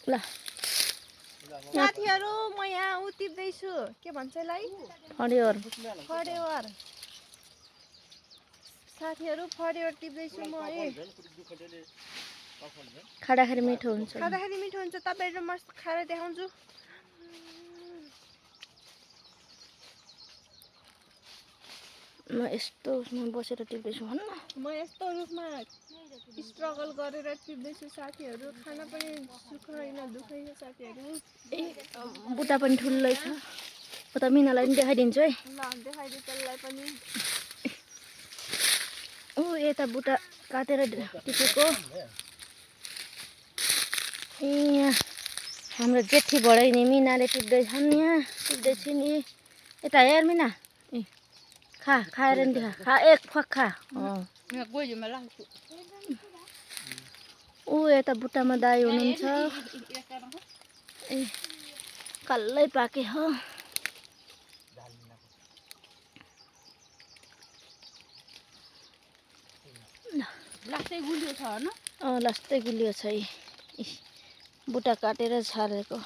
ल साथीहरु म यहाँ टिप्दै छु के भन्छ यसलाई फरियोर फरेवर साथीहरु फरेवर टिप्दै छु म खाँदाखेरि मिठो हुन्छ खाँदाखेरि मिठो हुन्छ तपाईहरु म खाएर देखाउँछु म यस्तो उसमा बसेर टिप्दैछु भन्न म यस्तो रुखमा स्ट्रगल गरेर टिप्दै छु साथीहरु खाना पनि सुख हैन दुख हैन साथीहरु ए बुटा पनि ठुलै छ उता मिनालाई पनि देखाइदिन्छु है ल देखाइदिए त्यसलाई पनि ऊ यता बुटा काटेर टिपेको यहाँ हाम्रो जेठी बढाइनी मिनाले टिप्दैछन् यहाँ टिप्दैछु नि यता हेर मिना ए खाएर नि देखा खा एक फक खा ऊ यता बुट्टामा दाई हुनुहुन्छ ए कल्लै पाके हो लास्टै गुलियो छ हैन लास्टै गुलियो छ बुट्टा काटेर छारेको